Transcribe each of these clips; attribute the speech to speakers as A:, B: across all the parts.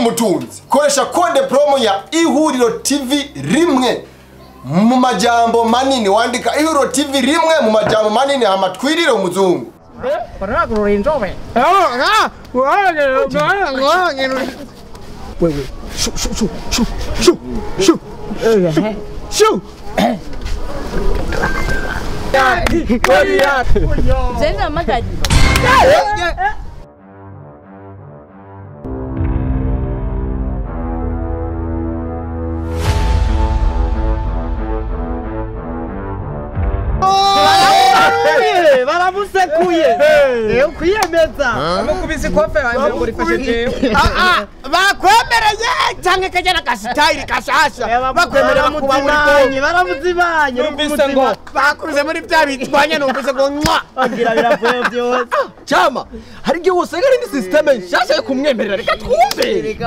A: Umutunzi, koresha code promo ya Ihuriro TV rimwe mu majambo manini, wandika Ihuriro TV rimwe mu majambo manini hama twirire umuzungu.
B: Wewe shu shu shu shu shu shu shu.
C: Zenda magadi.
D: Baramusekuye. Ukwiyemeza.
E: Amukubise ikofe wanje ngo rifashe jewe.
B: Bakwemereye canke kajana kasitayiri kashasha. Bakwemereye bakuba muri konyi
D: baramuzibanye.
E: Numvise ngo
B: bakuze muri bya bitwanya numvise ngo mwa.
D: Agira biravuye byose.
E: Chama, hari igihe usanga ari ni system nshasha yo kumwemerera reka twumve.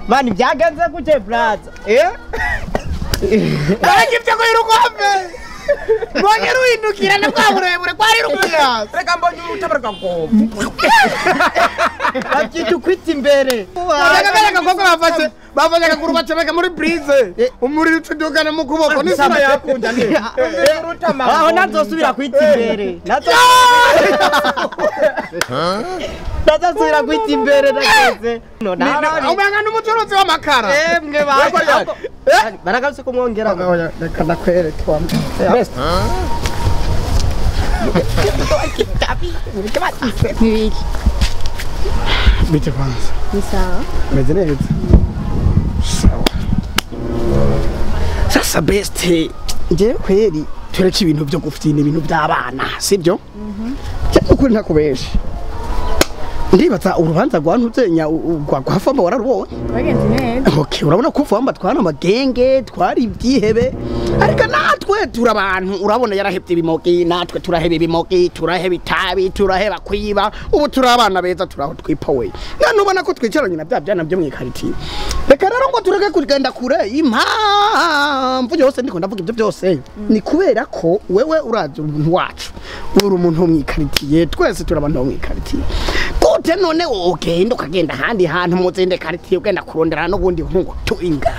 D: Mani byagenze gute brother?
B: Baragivye ko irukombe. Mbonye ruhindukira na bwa burebure kwari rukuyaza.
E: Reka mbonye urutabarwa ngo.
D: Babyita ukwita imbere.
B: Reka koko bafashe bafashe akaguru bacomeka muri prise. Umuriro ucudugana mu kuboko n'isura yakunda ni.
D: Aho nazosubira kwita imbere. Nazosubira kwita imbere nageze.
B: Umenga n'umucuruzi w'amakara.
D: Emwe baragarutse kumwongera.
B: Reka ndakwereke wa.
D: Best.
C: Nibiki.
B: Bite kwanza.
C: Ni sawa.
B: Meze neza. Sawa. Sasa best nje kweri tureke ibintu byo gufyina ibintu by'abana, sibyo? Cyangwa ukuri ntakubeshe. Ndibaza urubanza rwa ntuzenya rwa Famba wararubonye?
C: Bagenzi neza.
B: Okay, urabona ko Famba twana amagenge, twari ibyihebe. Ariko natwe turabantu, urabona yarahebye ibimogi, natwe turaheba ibimogi, turaheba itabi, turaheba kwiba. Ubu turabana beza turaho twipoweye. None ubona ko twicaranye na bya byana byo mwikaritiye. Reka rero ngo tureke kugenda kure impamvu yose ndiko ndavuga ibyo byose. Ni kubera ko wewe urazi umuntu wacu. Uri umuntu mwikaritiye, twese turabantu mwikaritiye. Gute none ugenda ukagenda ahandi hantu muzinde karitiye ugenda kurondera n'ubundi hungu tuinga.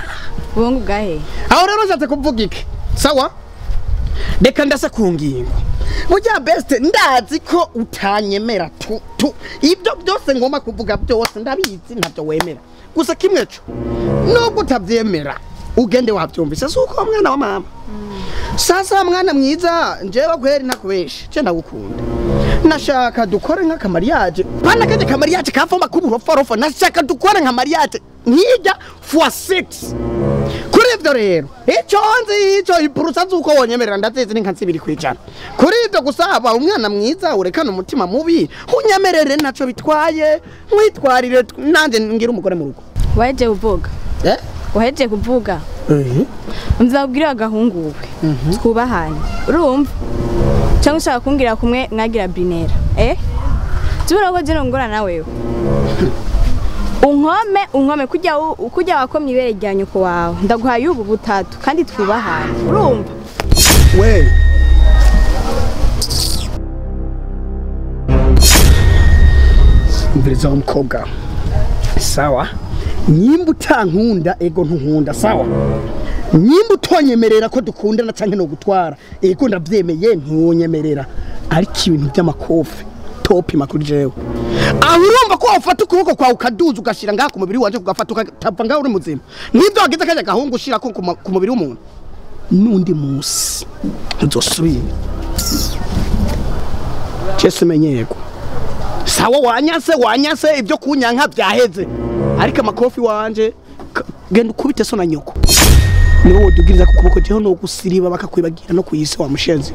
C: Ubungu bwahe?
B: Aho rero nshatse kuvuga iki? Sawa? Reka ndase ku ngingo. Burya best ndazi ko utanyemera tu tu. Ibyo byose ngomba kuvuga byose ndabizi ntabyo wemera. Gusa kimwe cyo nubwo utavyemera ugende wabyumvise si uko mwana wa mama. Sasa mwana mwiza njewe kweri ntakubeshe je ndagukunda. Nashaka dukore nka kamariage. Pana kaje kamariage kavoma kuburoforofa nashaka dukore nka mariage nkijya x6. Kuri ivyo rero ico nzi ico ipurusa zuko wonyemerera ndazizi ninka nsibiri kwijana. Kuri ivyo gusaba umwana mwiza urekana umutima mubi unyemerere naco bitwaye mwitwarire nanje ngira umugore mu rugo.
C: Waje uvuga? Waje kuvuga? Nzabwira agahungu we. Twubahanye. Urumva? Cyangwa ushaka kumbwira kumwe mwagira binera. Tubura ko je ngora na wewe. Unkome unkome kujya kujya wakomye ibere rya nyoko wawe. Ndaguhaye ubu butatu kandi twubahanye. Urumva?
B: We. Mbiriza umukobwa. Sawa? Nyimba utankunda ego ntunkunda sawa? Nyimba utonyemerera ko dukundana canke no gutwara ego ndavyemeye ntunyemerera ariko ibintu by'amakofe topima kuri jewe. Aho urumva ko wafata ukuboko kwawe ukaduza ugashira ngaha ku mubiri wanje kugafata ukatava ngaho uri muzima. Nibyo wagize kajya gahungu ushira ko ku mubiri w'umuntu. Nundi munsi ntuzosubira. Jesu menyego. Sawa wanyase wanyase ibyo kunyanka byaheze. Ariko amakofi wanje genda ukubite so na nyoko. Niwe wodugiriza ku kuboko jeho no gusiriba bakakwibagira no kuyise wa mushenzi.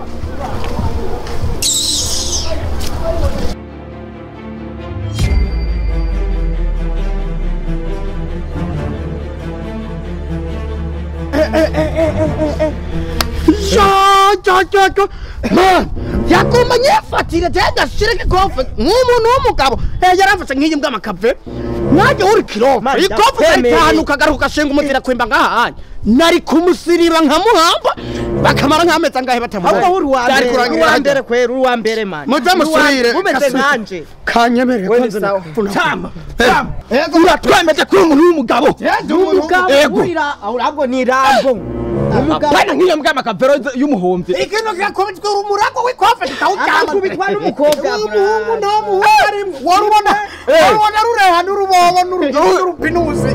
B: Man, yakoma nyefatire tenda shireke kofe nk'umuntu w'umugabo yaramfashe nk'iyi mbwa amakave Nanjye uri kirofa ikofu itanu ukagaruka ugashinga umuzira kwimba ngaha nari kumusiriba nkamuhamba bakamara nk'amezi angahe batamubona.
D: Ahubwo uri uwa mbere kwera, uri uwa mbere man.
B: Muze musubire
D: mumeze nkanje.
B: Kanyemerere
D: kwanza
B: kavuna. Tama. Uratwemeje kuri umuntu w'umugabo.
D: Umugabo urira ahubwo ni Rambo.
E: Umugabo bana nk'iyo mbwa makavero y'umuhomvye.
B: Ikintu kirakubitwa umurago w'ikofe kitawucyama.
D: Akubitwa n'umukobwa.
B: Umuhungu nta muhungu arimo. Warubona warubona rureha n'urubobo n'urupinuzi.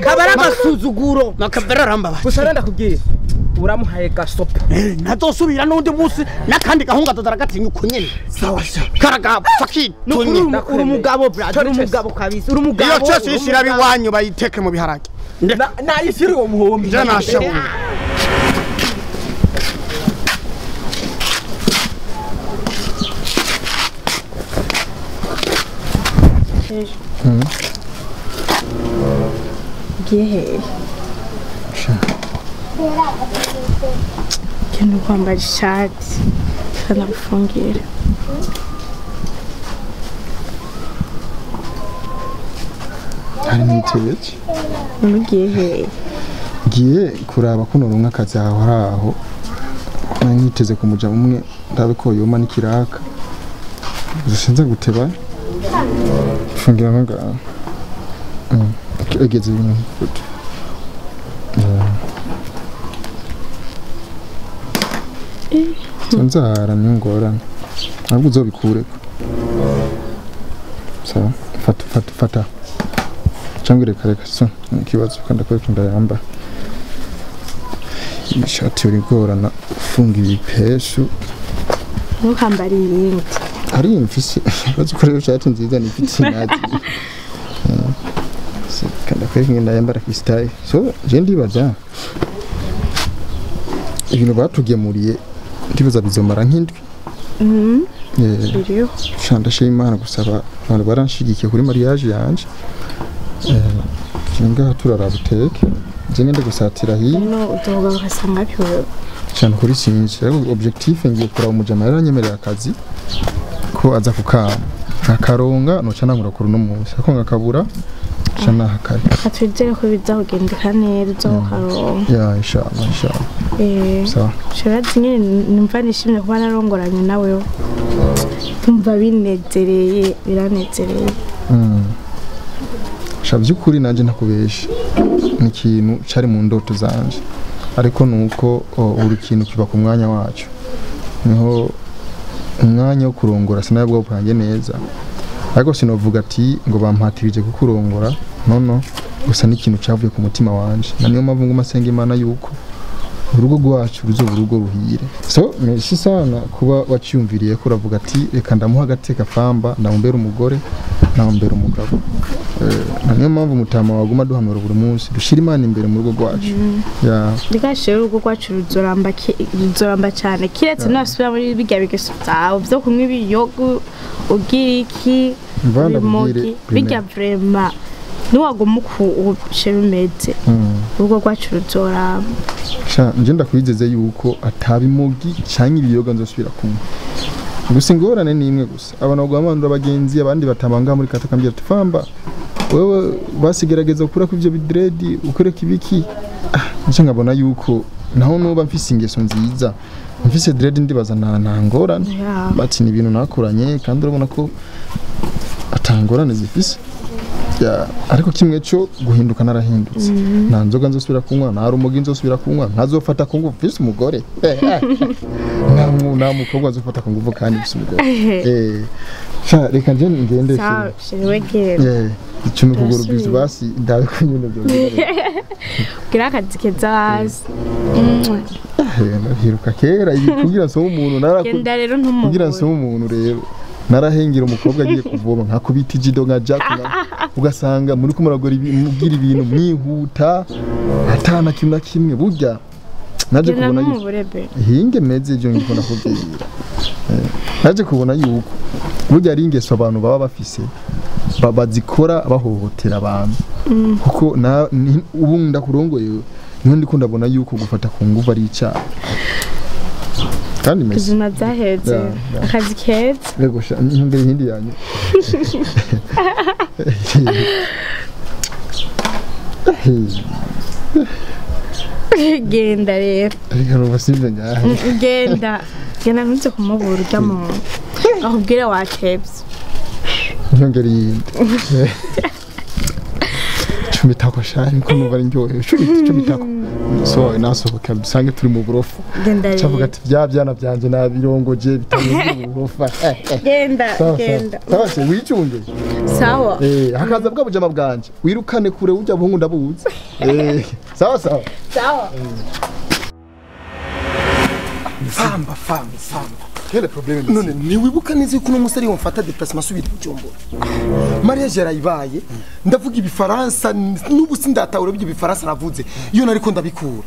D: Kabara amasuzuguro.
B: Makavero arambabaje.
E: Gusa renda kubwira. Uramuhaye gasopo.
B: Ntazosubira n'undi munsi n'akandi gahunga tazaragatinya uko nyene.
E: Sawa sawa.
B: Karagapfa kitunye.
D: Uri umugabo brother, uri umugabo kabisa, uri umugabo.
B: Iyo cyose yishira biwanyu bayiteke mu biharage.
E: Nayishyira uwo muhombi.
B: Je nashabuye.
C: Ugiye hehe? Genda kwambara ishati kanagufungira.
A: Hari nitetse.
C: Ugiye hehe?
A: Ngiye kuraba kuno rumwe akazi aho aho. Nanyiteze kumuja umwe ndabe ko yoma nikiraka. Sinza guteba. Fungira ngaha. Egeze ibintu. Nzara nyongorana. Ntabwo uzobikureko. Sawa, fata fata fata. Cyangwa reka reka so ikibazo kandi akwereka ndayamba. Ishati uri gorana ufunga ibipeshu.
C: Ntukambara ibindi.
A: Hari mfise bazi ko rero ishati nziza ni ifite nazi. Kandi akwereka ndayambara ku style. So je ndibaza ibintu batugemuriye ndibaza bizomara nk'indwi.
C: Biriho.
A: Ndashima Imana gusaba abantu baranshigikiye kuri mariage yanje. Ngaha turaraba uteke. Je ngende gusatira hiyo.
C: No utoga ugasanga byo.
A: Cyane kuri sinzi. Ariko objectif ngiye kuraba umujama yaranyemerera akazi ko aza kukama. Akaronga noca nangura kuri no munsi. Ariko ngakabura ca nahakare.
C: Atwizere ko bizakugendeka neza uzokaronka.
A: Ya inshallah inshallah. Sawa.
C: Shirazi nyine numva nishimye kuba narongoranye nawe. Numva binezereye, biranezereye.
A: Sha byukuri nanje ntakubesha. Ni ikintu cari mu ndoto zanje. Ariko nuko uri kintu kiba ku mwanya wacu. Niho umwanya wo kurongora sinabwo bwanjye neza. Ariko sinovuga ati ngo bampatirije kukurongora. No gusa ni ikintu cyavuye ku mutima wanje. Na niyo mpamvu nguma senga Imana yuko urugo rwacu ruzoba urugo ruhire. So merci sana kuba waciyumviriye ko uravuga ati reka ndamuha agateka famba ndamumbera umugore ndamumbera umugabo. Na niyo mpamvu mutama waguma duhanura buri munsi dushira Imana imbere mu rugo rwacu. Ya
C: ndikashira urugo rwacu ruzoramba cyane kiretse nasubira muri bijya bigeso byawe byo kunywa ibiyogo ugira iki bijya vraiment niwaguma uku shemeze urugo rwacu ruzoramba.
A: Sha nje ndakwizeze yuko atabimogi cyangwa ibiyoga nzosubira kunywa. Gusa ingorane ni imwe gusa. Abantu bagwamandura abagenzi abandi batabanga muri katakambira tufamba. Wewe basigerageza gukura ku ivyo bidredi ukoreka ibiki. Nje nkabona yuko naho nuba mfise ingeso nziza. Mfise dread ndibaza nta ngorane. Bati ni ibintu nakuranye kandi urabona ko atangorane zifise. Ya ariko kimwe cyo guhinduka narahindutse. Nta nzoga nzosubira kunywa, nta rumogi nzosubira kunywa, ntazofata ku ngufu mfise umugore. Nta mukobwa azofata ku ngufu kandi mfise umugore. Sha reka nje ngende.
C: Sawa, shiriwegera.
A: Icumi kugura bizu basi ndabe ko nyine byo.
C: Gira akazi keza hasi.
A: Hiruka kera kugira nsome umuntu
C: narakugenda rero ntumugo.
A: Kugira nsome umuntu rero narahengera umukobwa agiye kuvoma nkakubita ijido nka Jack ugasanga muri ko muragora mubwira ibintu mwihuta atana kimwe na kimwe burya naje kubona yuko hinge meze ibyo ngikunda kubwira. Naje kubona yuko burya ari ingeso abantu baba bafise bazikora bahohotera abantu. Kuko ubu ndakurongoye niho ndiko ndabona yuko gufata ku nguvu ari icyaha. Kandi meze
C: ubuzima byaheze akazi keza.
A: Yego sha ntumbere hindi yanyu.
C: Genda rero.
A: Ariko numva simve ngaha.
C: Genda. Genda ntuze kumubura urya muntu. Akubwire watevye.
A: Nyongera iyindi. Cumitako shari ko numva ari ndyohewe. Cumitako. So nasohoka dusange turi mu burofa.
C: Genda rero.
A: Cavuga ati bya byana byanje nabirongoje bitari mu burofa.
C: Genda genda.
A: Sawa se wicunge.
C: Sawa.
A: Hakaza bwa bujama bwanje. Wirukane kure ujya buhungu ndabuze. Sawa sawa.
C: Sawa.
F: Famba famba famba.
A: Quel problème?
F: None niwibuka neza yuko uno musore wamfata déplacement subira Bujumbura. Mariage yarayibaye ndavuga ibifaransa n'ubu sindatahura ibyo bifaransa navuze iyo nariko ndabikura.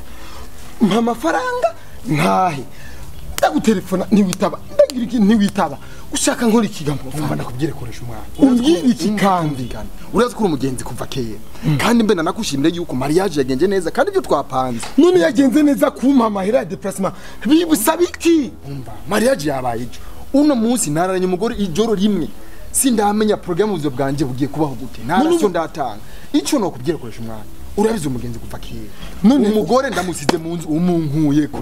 F: Mpa amafaranga ntahe. Ndagutelefona ntiwitaba, ndagira iki ntiwitaba. Ushaka nkora ikigambo
A: mfa nakubwire koresha umwana.
F: Umbwire iki kandi?
A: Urazi ko uri umugenzi kuva kera. Kandi mbe nanakushimire yuko mariage yagenje neza kandi ibyo twapanze.
F: None yagenze neza kumpa amahera ya déplacement. Bibusaba iki?
A: Umva, mariage yabaye ejo. Uno munsi nararanye umugore ijoro rimwe. Sindamenya programme ubuzo bwanje bugiye kubaho gute. Ntaracyo ndatanga. Ico nokubwira koresha umwana. Urabizi umugenzi kuva kera. None umugore ndamusize mu nzu umunkuyeko.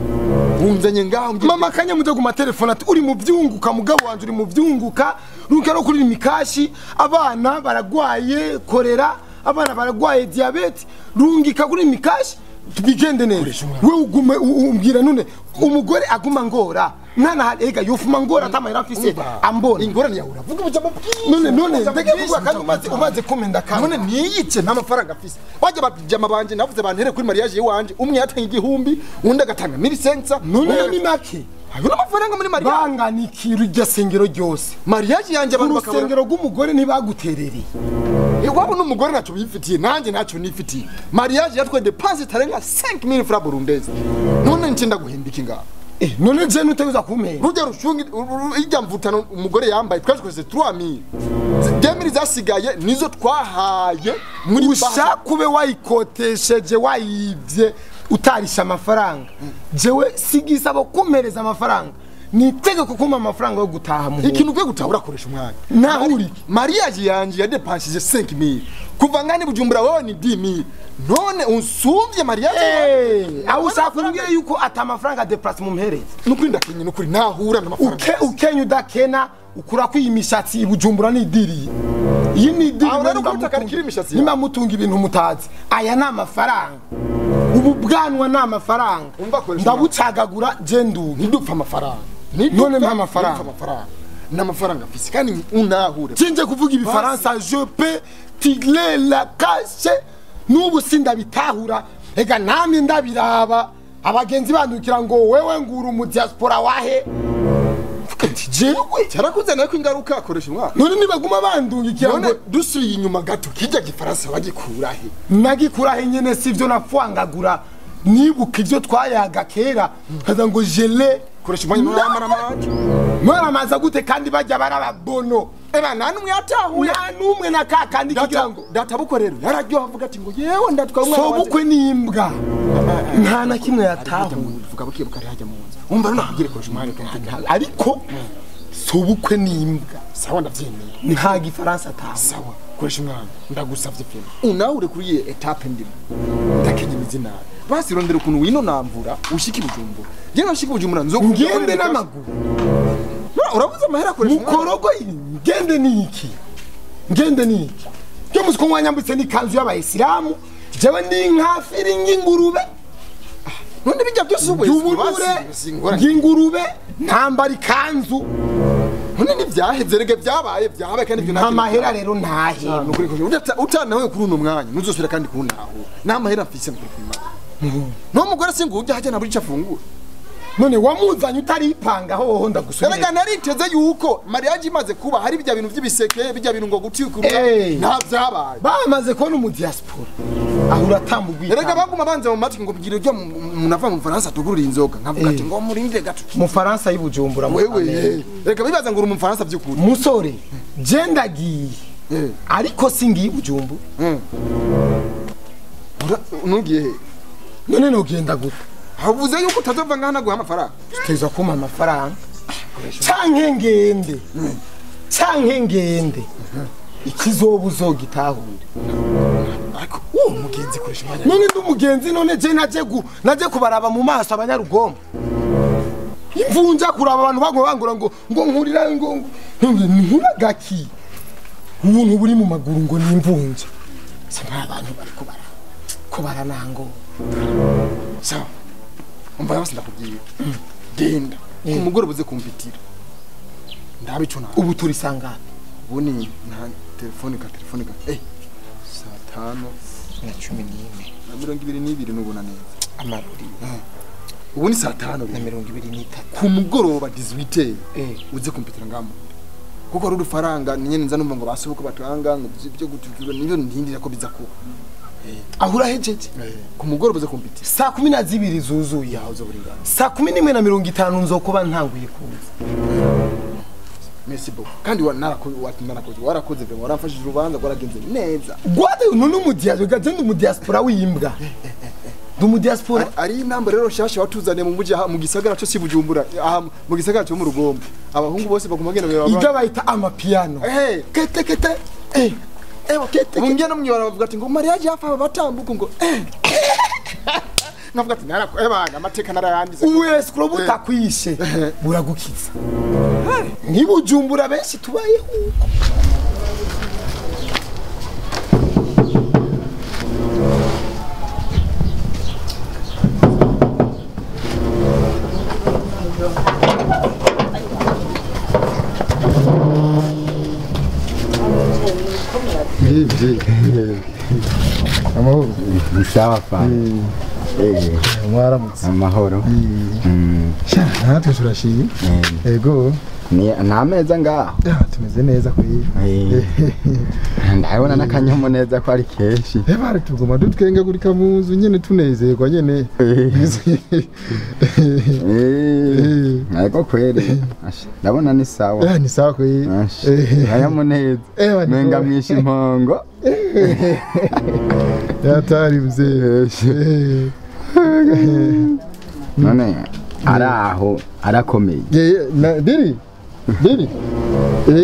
A: Unzanye ngaho
F: mama kanya muje kuma telefone ati uri mu byunguka mugabo wanje uri mu byunguka ruka no kuri mikashi abana baragwaye korera abana baragwaye diabete rungika kuri mikashi bigende neza we ugume umbwira none umugore aguma ngora nana ega yofuma ngora atamahera afise ambona
A: ingorane yawe uravuga ubujama bwinshi
F: none ndege kuvuga kandi umaze kumenda kandi
A: none niyice nta mafaranga afise wajya bajama banje navuze bantere kuri mariage yiwanje umwe yatanga igihumbi undi agatanga 1500
F: none ni make
A: ayo n'amafaranga muri mariage
F: banganikira iryo sengero ryose
A: mariage yanje abantu bakabura
F: urusengero rw'umugore ntibaguterereye
A: iwabo n'umugore ntacyo bifitiye nanjye ntacyo nifitiye mariage yatwe dépense itarenga 5000 francs burundese none nce ndaguhemba iki ngaho.
F: None je nuteguza kumera
A: rujya rushungi ijya mvutano umugore yambaye twashikoze 3000 2000 zasigaye nizo twahaye muri
F: ushakube wayikotesheje wayivye utarisha amafaranga. Jewe sigisaba kumereza amafaranga nitegeko kuma amafaranga yo gutaha mu
A: ikintu ugiye gutaha urakoresha umwanya
F: nahuri
A: mariage yanje yadepanshije 5000 kuva ngani Bujumbura wowe ni 10000 none unsumvye mariage
F: aho ushaka yuko ata amafaranga déplacement mumpereza
A: nukuri ndakenye nukuri nahura n'amafaranga
F: ukenya udakena ukura kwiyimishatsi ibujumbura nidiriye iyi nidiri nimba mutunga ibintu mutazi aya ni amafaranga ubu bwanwa ni amafaranga ndabucagagura je nduga
A: ntidupfa amafaranga
F: none mpa amafaranga
A: n'amafaranga afise kandi unahure
F: sinje kuvuga ibifaransa je peux tirer la cache n'ubu sindabitahura ega namwe ndabiraba abagenzi bandukira ngo wewe ngura mu diaspora wahe
A: jewe cyarakuze nako ingaruka akoresha umwana
F: none nibaguma bandungikira
A: ngo dusubiye inyuma gato kijya gifaransa bagikura he
F: nagikura he nyene sivyo napfwangagura nibuka ivyo twayaga kera kaza ngo gele
A: koresha umwanya n'amaramanje
F: maramaza gute kandi bajya barababono
A: eba nta numwe yatahuye
F: nta numwe na kakandi kugira ngo
A: databukwe rero yararyoha avuga ati ngo yewe ndatwa umwana
F: wanje sobukwe nimbwa nta na kimwe yatahuye
A: vuga bukiye bukari hajya mu nzu umva rero nakubwire koresha umwanya
F: ariko sobukwe nimbwa
A: sawa ndavyemeye
F: nta gifaransa atahuye
A: sawa koresha umwanya ndagusavye pema unahure kuri iyi etape ndimo ndakenye imizi nabi basi rondera ukuntu wino namvura ushika Bujumbura je nashika Bujumbura nzokugende
F: ngende n'amaguru
A: urabuze amahera akoresha
F: mukorogo ngende niki ngende niki cyo musiko mwanyambutse n'ikanzu y'abayisilamu jewe ndi nkafiri ng'ingurube
A: none bijya byose
F: ubure ng'ingurube ntambara ikanzu
A: none nivyaheze rege byabaye byabaye kandi ibyo
F: nta mahera rero ntahe
A: nukuri ko utanawe kuri uno mwanya nuzosubira kandi kuntaho nta mahera mfise nukuri kwimana no mugore singujya hajya naburi icafungura
F: none wamuzanye utaripanga hoho ndagusubira
A: erega nariteze yuko mariage imaze kuba hari bijya bintu by'ibiseke bijya bintu ngo gutikura nta byabaye
F: bamaze kubona umu diaspora aho uratambugwa
A: erega baguma banze mu matwi ngo bwire ryo munava mu Faransa tugurura inzoga nkavuga ati ngo murindire gato
F: mu Faransa y'Ibujumbura
A: wewe erega bibaza ngo uri mu Faransa by'ukuri
F: musore je ndagiye ariko singiye Bujumbura
A: nugiye he
F: none nogenda gute
A: havuze yuko utazova ngaha naguha amafaranga
F: uteza kumpa amafaranga canke ngende canke ngende ikizoba uzogitahure
A: ariko
E: Umugenzi koresha umwanya.
F: None ndi umugenzi none je naje kubaraba mu maso abanyarugombo. Imvunja kuraba abantu bagobangura ngo nkurira ngo nkura gaki. Ubuntu buri mu maguru ngo ni imvunja. Sema abantu bari kubara. Kubara nango.
E: Sawa. Umva yose ndakubwiye. Genda. Umugore buze kumpitira. Ndabico na.
F: Ubu turi sangana.
E: Ubu ni nta telefone ka saa 5
F: na 14
E: na 22 nubona neza.
F: Amaruri.
E: Ubu ni saa 5
F: na 23.
E: Ku mugoroba 18 uze kumpitira ngamo. Kuko ari urufaranga nyene nza numva ngo basubuko batanga ngo byo gutujura nibyo ndindira ko biza kuba.
F: Aho urahejeje
E: ku mugoroba uze kumpitira.
F: Saa 12 zuzuye
E: yaho zo buringana.
F: Saa 11:50 nzokuba ntanguye kuza.
E: Merci beaucoup. Kandi warakoze vraiment waramfashije urubanza rwaragenze neza.
F: Gwade none umudiaspora gagende mu diaspora wiyimbwa. Ndi mu diaspora
E: ari intambwe rero shasha watuzaniye mu muji mu gisagara cyo Bujumbura aha mu gisagara cyo mu Rugombo. Abahungu bose baguma genda baba.
F: Ibyo bayita amapiano. Kete kete. Kete.
E: Mungena mnyora bavuga ati ngo mariage yafa batambuka ngo Navuga ati narako ebana amateka narayanditse.
F: Uwese kurobuta kwishe buragukiza. Ntibujumbura benshi tubayeho uko.
A: Amahoro.
G: Sawa fa.
A: Mwaramutse.
G: Amahoro.
A: Natwe turashimye. Ego.
G: Ni nameza ngaho.
A: Tumeze neza kuri.
G: Ndabona n'akanyamuneza ko ari kenshi.
A: Bari tuguma dutwenga kuri kamuzu nyene tunezerwa nyene.
G: Ego kwere. Ndabona ni sawa.
A: Ni sawa kuri.
G: Akanyamuneza. Menga mwishi impongo.
A: Yatari mzee.
G: None araho arakomeye.
A: Diri. Diri.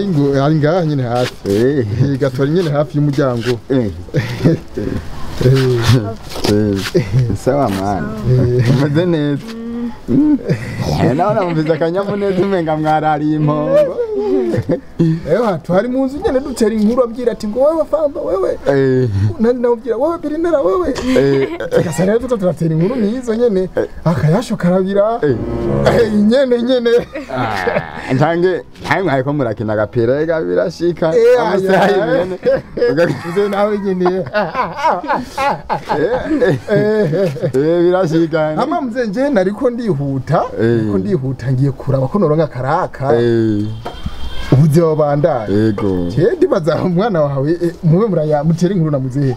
A: Ngo ari ngaha nyine hafi. Gatori nyine hafi y'umuryango.
G: Sawa mwana. Umeze neza. Naona mumviza akanyamuneza umenga mwarariye impongo.
A: Tuhari mu nzu nyene dutera inkuru abwira ati ngo wewe famba wewe. Nandi namubwira wewe birinera wewe. Tugasana rero turatera inkuru nizo nyene. Akayasho karabira. Nyene nyene.
G: Ntange ntange ko murakina agapira ega birashika. Amasaha nyene.
A: Ugakuze nawe nyene.
G: Birashika.
A: Ama mzee nje nariko ndihuta, nariko ndihuta ngiye kuraba ko noronka karaka. Ubuze bandanye.
G: Yego.
A: Je ndibaza umwana wawe mube muraya mutera inkuru na muzehe.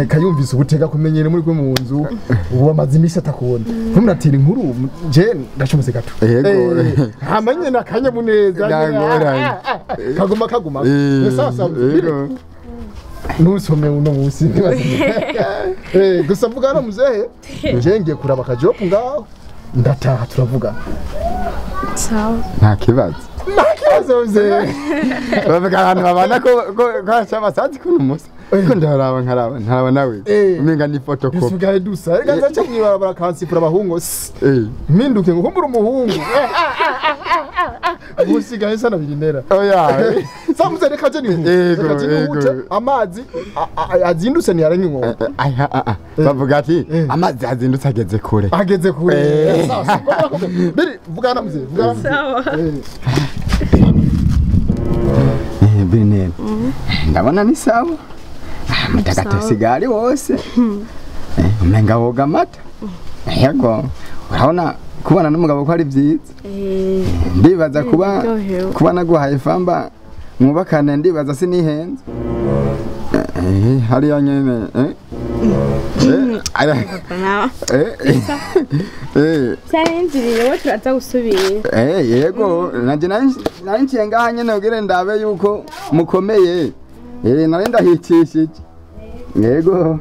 A: Kayumvise ubutega kumenyere muri kwe mu nzu ubu amaze imisi atakubona. Mwe muratera inkuru je ndacomose gato.
G: Yego.
A: Hamanye nakanya muneza. Kaguma kaguma. Sawa sawa.
G: Yego.
A: Nusome uno munsi ndibaza. Gusa mvuga na muzehe. Je ngiye kuraba kajopu ngaho. Ndataha turavuga.
C: Sawa.
G: Nta kibazo.
A: Nta mzee.
G: Bavuga abantu babana ko cyamasanzi kuno musa. Ko ndaraba nkaraba ntaraba nawe. Umenga ni photocopy.
A: Dusigaye dusa. Reka nzace mwibarabara kansifura abahungu. Mpinduke ngo kumbura umuhungu. Usigaye sana birinera.
G: Oya.
A: Samuze reka je ni. Reka je nihute amazi azindutse ni yarenye inkombe.
G: Bavuga ati amazi azindutse ageze kure.
A: Ageze kure. Biri vugana mzee. Vugana.
C: Sawa.
G: Binene. Ndabona ni sawa. Mutagatisigari wose. Umenga woga amata. Yego. Urabona kubana n'umugabo ko ari byiza. Ndibaza kuba naguhaye famba mwubakane ndibaza sinihenze. Hariya nyene
C: Cyarinziriye we turaza gusubira.
G: Yego nanje nari ngaha nyene kugira ndabe yuko mukomeye. Nari ndahicishije. Yego.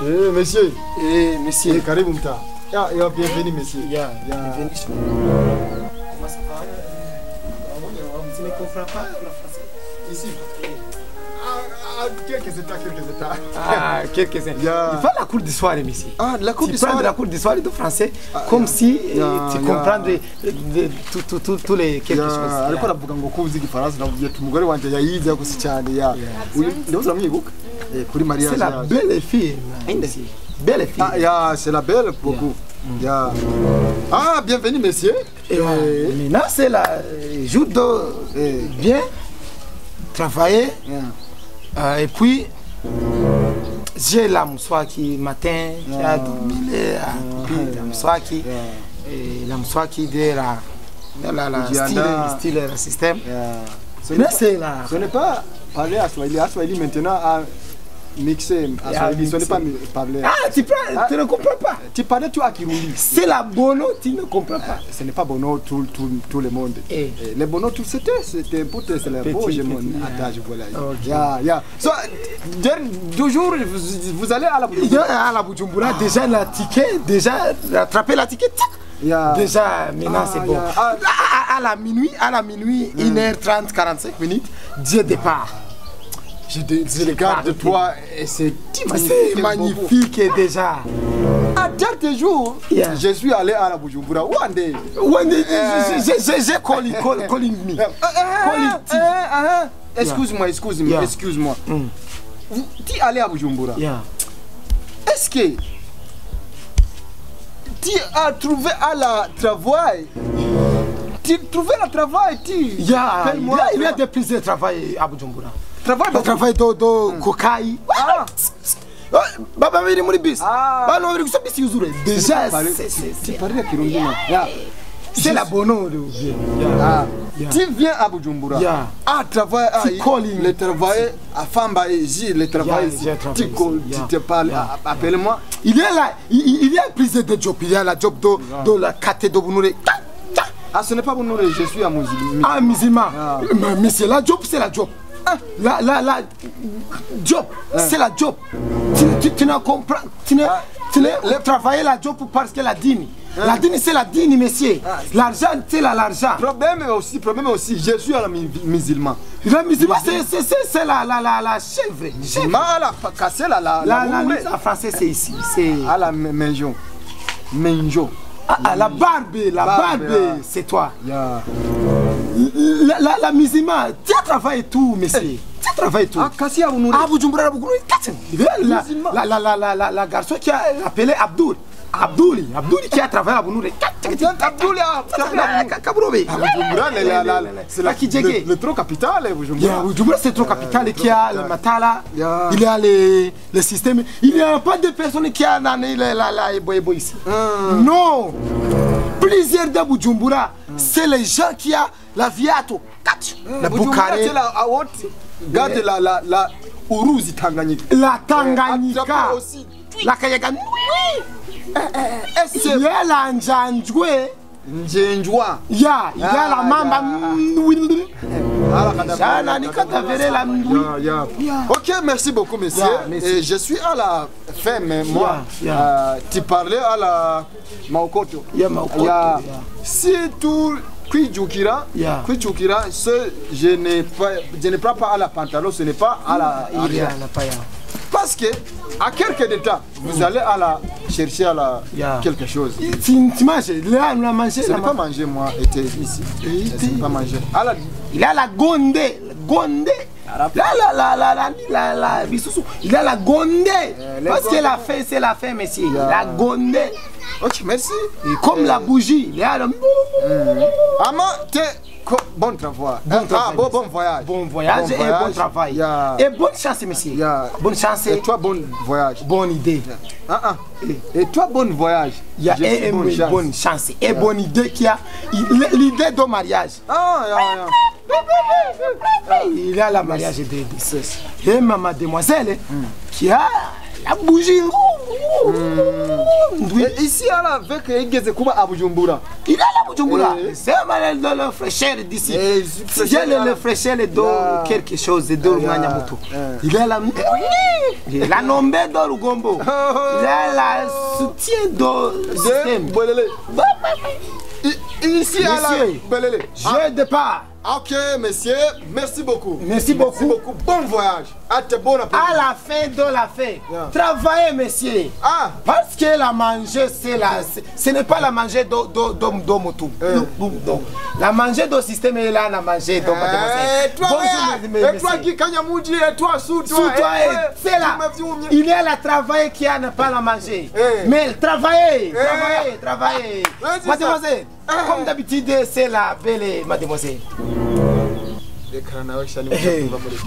E: Eh, monsieur.
F: Eh, monsieur.
E: Eh, karibu mtaa. Ya, ya, bienvenue monsieur.
F: Ya,
E: Ya.
F: bienvenue. Comment ça va? Tu ne comprends pas le français?
E: Ici. Ah, quelques états, quelques états.
F: Ah, quelques-uns.
E: Ya.
F: Il va la cour du soir, monsieur.
E: Ah, la cour
F: Tu
E: du
F: prends
E: soir.
F: la cour du soir de français comme si
E: Ya,
F: tu
E: ya.
F: comprends de tous les quelque
E: Ya,
F: chose.
E: ariko aravuga ngo ko uzi igifaransa, navugiye ati umugore wanje yayize gusa cyane ya. Uyu ndabuze uramwibuka? Eh, kuri mariage.
F: C'est la
E: yaje.
F: belle fille. Belle fille.
E: Ah, ya, c'est la belle beaucoup. Ya. Ah, bienvenue monsieur.
F: Et maintenant, c'est la jour de bien travailler.
E: Yeah.
F: Et puis, j'ai la mswaki matin, qui a dormi, là, puis la mswaki, et la mswaki de la style,
E: Kujiandaa.
F: Style, le système.
E: Ya. Ce
F: Mais
E: n'est pas,
F: c'est la.
E: ce n'est pas parler à Swahili. À Swahili maintenant à mixer à
F: Ya,
E: Swahili. Ce n'est
F: mixer.
E: pas parler.
F: Ah, tu prends, tu ne comprends pas.
E: Tu parlais tu à Kirundi.
F: C'est la bono, tu ne comprends pas.
E: Ce n'est pas bono tout le monde.
F: Eh.
E: Eh, les bono tout c'était pour te c'est la
F: Petit,
E: beau je mon
F: petit,
E: attache voilà.
F: Ok.
E: Ya ya. So toujours vous allez à la
F: Il y a à la Bujumbura, déjà la ticket, déjà attraper la ticket, tac.
E: Ya.
F: Déjà, maintenant
E: Ah,
F: c'est bon.
E: ya. Ah.
F: Là, à la minuit, 1h30, 45 minutes, Dieu départ.
E: Je regarde toi et c'est
F: C'est magnifique déjà.
E: À tel jour,
F: Yeah.
E: je suis allé à la Bujumbura. One day.
F: When j'ai calling me. Calling.
E: Excuse-moi, excuse-moi, excuse-moi. Tu es allé à Bujumbura.
F: Yeah.
E: Est-ce que tu as trouvé à la travail? Tu trouvais le travail, tu
F: Yeah,
E: Appelle-moi.
F: il y a des plusieurs travail à Bujumbura.
E: Travail
F: Le travail de cocaïne.
E: Ah.
F: Baba biri muri bisi.
E: Ah.
F: Bano biri gusa bisi yuzure. Déjà,
E: Tu parlais Kirundi, non? Yeah.
F: C'est la bonne.
E: Ah.
F: Yeah.
E: Tu viens à Bujumbura.
F: Yeah.
E: Ah, travail, ah,
F: Tu calling.
E: le travail à Famba et J, le travail
F: Yeah,
E: ici.
F: j'ai travaillé
E: Tu call,
F: ici. Yeah.
E: tu te parles,
F: Yeah.
E: appelle-moi.
F: Il y a là, il y a plusieurs de jobs. Il y a la job de la kate de Bunure.
E: Ah, ce n'est pas Bunure, je suis à musulman.
F: Ah, musulman.
E: Ah.
F: Mais c'est la job, c'est la job. La job, c'est la job. Tu n'as compris, tu n'as travaillé la job parce que la dîne. La dîne, c'est la dîne, monsieur. L'argent, c'est l'argent.
E: Problème aussi, je suis à la musulman.
F: La musulman, c'est la chèvre.
E: Musulman, la cassé la
F: En français, c'est ici. C'est
E: à la maison. Menjo.
F: Ah, la barbe, c'est toi.
E: Yeah.
F: La musulman, tu as travaillé tout, monsieur. Tu as travaillé tout.
E: Ah, Kassi à Bunure.
F: Ah, Bujumbura, la garçon qui a appelé Abdul. Abdouli qui a travaillé à Bunure.
E: Abdouli a
F: Kabrobe.
E: Bujumbura, c'est la le trop capital, Bujumbura.
F: Bujumbura, c'est trop capital qui a le matala. Il y a les systèmes. Il n'y a pas de personnes qui a la ebo ici. Non. Plusieurs de Bujumbura, c'est les gens qui a la viato. La Bukhari.
E: Garde la Uruzi Tanganyika.
F: La Tanganyika. La Kayaga. Il y a la Njanjwe.
E: Njenjwa.
F: Ya, il y a la mamba.
E: Ok, merci beaucoup, monsieur. Et je suis à la fin, mais moi, tu parlais à la Maokoto. Si tout Kwijukira, Kwijukira, ce je ne prends pas à la pantalon, ce n'est pas à la. Parce que à quelque état, vous allez à la chercher à la quelque chose.
F: Tu manges, là, on a mangé.
E: Ce n'est pas manger, moi, était ici. Ce n'est pas manger.
F: Il a la gondé, gondé. La il a la gondé. Parce que la fin, c'est la fin, monsieur. La gondé.
E: Ok, merci.
F: Et comme la bougie, il a le.
E: Ama, bon travail. Bon travail. Ah, bon voyage.
F: Bon voyage et bon travail. Et bonne chance, monsieur. Bonne chance.
E: Et toi, bon voyage.
F: Bonne idée.
E: Et toi, bon voyage.
F: Il y a bonne chance. Et bonne idée qui a l'idée de mariage.
E: Ah,
F: il y a la mariage de. Et ma demoiselle qui a la bougie.
E: Ici à la avec igeze kuba à Bujumbura.
F: Il est à Bujumbura. C'est le fraîcheur d'ici. J'ai le fraîcheur de quelque chose de umwanya muto. Il est là. La nombe de Rugombo. Il a la soutien de système.
E: Ici à la Belele.
F: Je départ.
E: Ok, monsieur, merci beaucoup.
F: Merci beaucoup.
E: Merci beaucoup. Bon voyage. À te bon appétit.
F: À la fin de la fin.
E: Yeah.
F: Travaillez, monsieur.
E: Ah.
F: Parce que la manger, c'est la, ce n'est pas la manger de moto. La manger de système est là, la manger de mademoiselle.
E: Bonjour, et toi qui Kanyamuji, et toi sous toi.
F: C'est là. Il y a la travail qui a ne pas la manger. Mais travaillez, travaillez, travaillez. Mademoiselle, comme d'habitude, c'est la belle mademoiselle.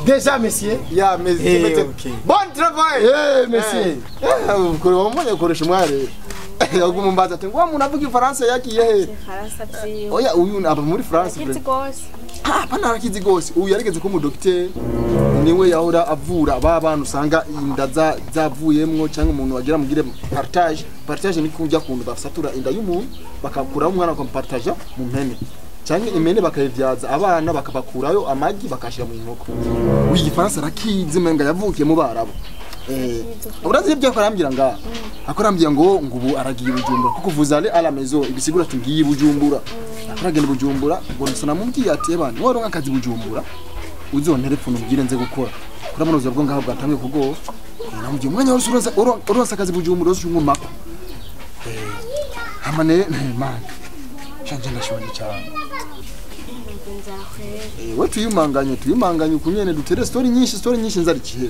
F: Déjà, monsieur.
E: Yeah, monsieur.
F: Okay.
E: Bon travail.
F: Eh, monsieur.
E: Oya, uyu aba muri France. Ah, pana arakizi gose. Uyu yarigeze ko mu docteur niwe yahora avura ba bantu usanga inda zavuyemwo cyangwa umuntu wagira mugire partage. Partage ni kujya kuntu basatura inda y'umuntu bakakuraho umwana bakamupartaja mu mpene. Cyangwa imene bakayivyaza abana bakabakurayo amagi bakashira mu nkoko. Uyu Igifaransa arakizi menga yavukiye mu Barabo. Urazi ibyo akarambira nga akorambira ngo ngubu aragiye Bujumbura kuko vous allez à la maison ibisigura ati ngiye Bujumbura. Akoragenda Bujumbura ngo nsana mubwiye ati ebana woronka akazi Bujumbura uzonterefone ubwire nze gukora. Kurabona ubuzima bwo ngaho bwatangiye kugora. Namubwiye umwanya wose uronsa akazi Bujumbura uzushungumako. Hamane man. Shanje ndashonje cyane. We tuyumanganye ukunyene dutere story nyinshi nzarikihe.